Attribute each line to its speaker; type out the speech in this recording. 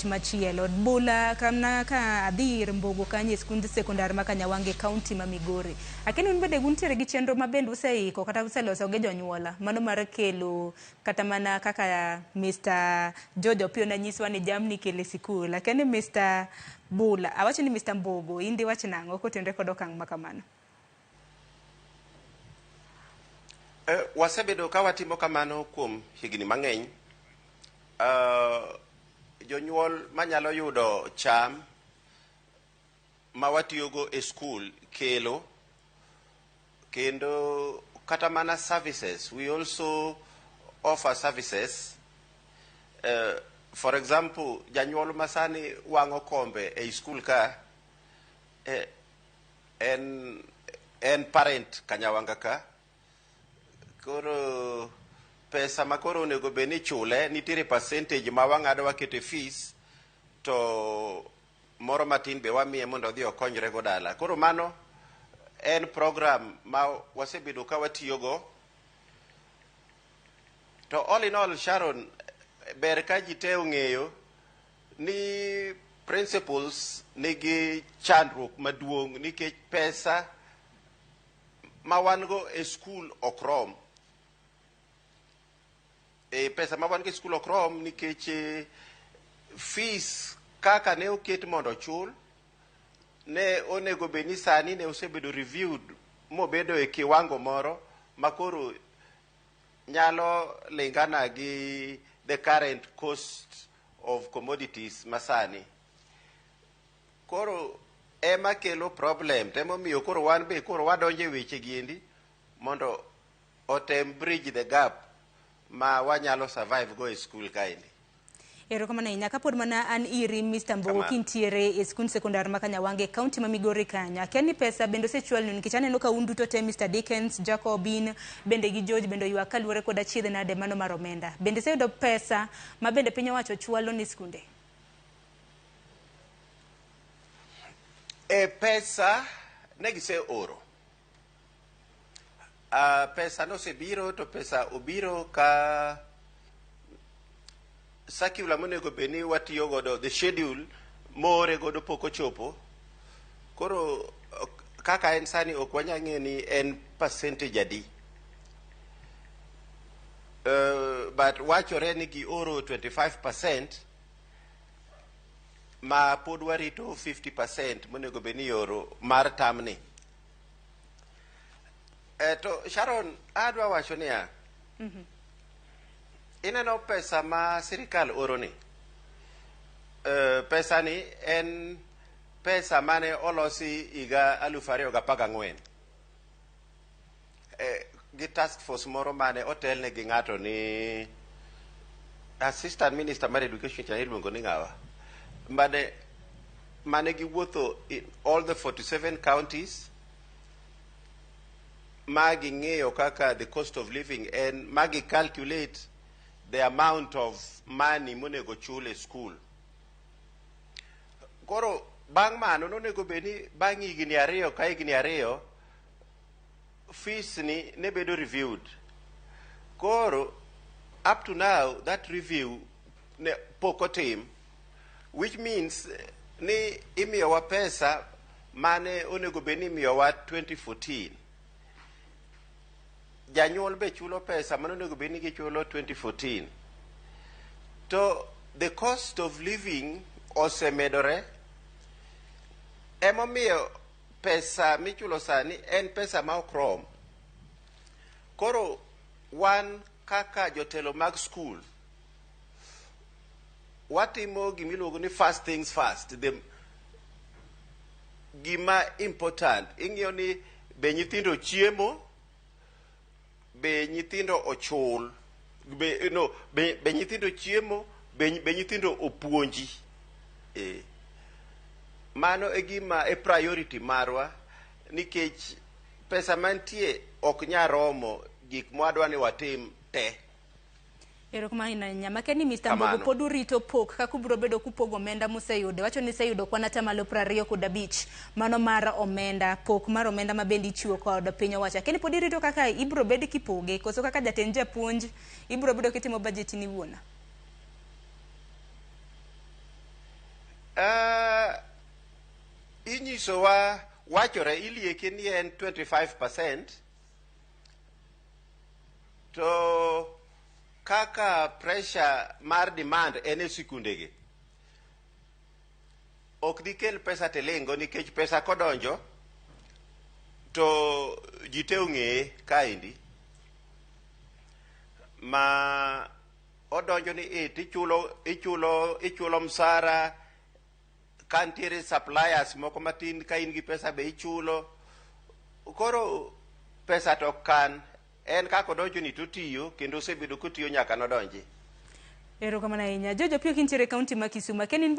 Speaker 1: Machielo, od bula kamna ka adhi ir Mbogo kanyo e skund sekondar ma Kanyawange e kaunti ma Migori. Akia ni un bende untiere gi chenro ma bende useiko kata useloso gi jonyuola mano mar kelo kata mana kaka Mr. George Opiyo ne nyiswa ni jamni ikelo e sikul. Akia ni Mr. Bula, awacho ni Mr. Mbogo, in diwach nang'o kotenore kod okang' ma kamano?
Speaker 2: Wasebedo ka watimo kamano kuom higni mang'eny. Jonyuol manyalo yudo cham ma watiyogo e skul kelo kendo kata mana services we also offer services for example janyuol masani wang'o kombe ei skul ka en en parent Kanyawanga ka Koro pesa ma koro onego bed ni ichule nitiere percentage ma wang'ado waketo e fees to moro matin be wamiye mondo odhi okonyre go dala. Koro mano en program ma wasebedo ka watiyogo. To all in all, Sharon, ber ka ji te ong'eyo ni principals nigi chandruok maduong' nikech pesa ma wan go e skul ok rom. E, pesa ma wan go e skul ok rom nikech fees kaka ne oket mondo ochul ne onego bed ni sani ne osebedo reviewed mobedo e kiwango moro ma koro nyalo lingana gi the current cost of commodities masani. Koro ema kelo problem to emomiyo koro wan be koro wadonjo e weche gi endi mondo otem bridge the gap ma wanyalo survive go e skul kaendi.
Speaker 1: Erokamano ahinya. Kapod mana an iri Mr. Mbogo kintiere e skund sekondar ma Kanyawange e kaunti ma Migori kanyo. Akia ni pesa bende osechwalnu nikech aneno ka un duto te Mr. Dickens, Jacobin bende gi George bende oywak kaluwore kod achiedh nade mano mar omenda. Bende iseyudo pesa ma bende piny owacho chwalo ni skunde?
Speaker 2: E pesa ne giseoro. Pesa nosebiro to pesa obiro ka circular monego bed ni watiyo godo the schedule moore godo pok ochopo. Koro kaka en sani ok wanyal ng'eyo ni en percentage adi. But wachore ni gioro 25% ma pod warito 50% monego bed ni ioro mar term ni. To Sharon, adwa wacho niya, ineno pesa ma sirikal oro ni, pesa ni en pesa mane olosi higa 2014 gi task force moro mane otelne gi ng'ato ni assistant minister mar education cha iluongo ni ng'awa mane giwuotho in all the 47 counties ma ging'iyo kaka the cost of living en ma gi calculate the amount of money monego chul e school. Koro bang' mano nonego bed ni bang' higni 2 ka higni 2 fees ni ne bedo reviewed. Koro up to now that review ne pok otim, which means ni imiyowa pesa mane onego bed ni imiyowa 2014. Janyuol be chulo pesa mane onego bed ni gichulo 2014. To the cost of living osemedore, emomiyo pesa michulo sani en pesa ma ok rom. Koro wan kaka jotelo mag skul watimo gimiluongo ni first things first. The gima important ing'iyo ni be nyithindo chiemo, be nyithindo ochul, be, no, be nyithindo chiemo, be nyithindo opuonji. Mano e gima e priority marwa nikech pesa mantie ok nyal romo gik mwadwa ni watim te.
Speaker 1: Erokamano ahinya. Makia ni Mr. Mbogo pod urito pok kaka ubiro bedo kupogo omenda museyudo. Wacho ni iseyudo kwan atamalo 25 mano mar omenda, pok mar omenda ma bende ichiwo kod piny owacho. Akia ni pod irito kaka ibiro bed kipoge koso kaka jatend japuonj ibiro bedo kitimo budget ni wuon?
Speaker 2: Inyisowa wachore ilieke ni en 25% to kaka pressure mar demand en e sikundegi ok dikel pesa tilingo nikech pesa kodonjo to ji te ong'eye kaendi ma odonjo ni e tichulo ichulo ichulo msara ka nitiere suppliers moko matin ka in gi pesa be ichulo koro pesa to ok kan en kaka odonjo ni totiyo kendo osebedo kotiyo nyaka nodonji.
Speaker 1: Erokamano ahinya. George Opiyo kintiere e kaunti ma Kisumu, akia ni in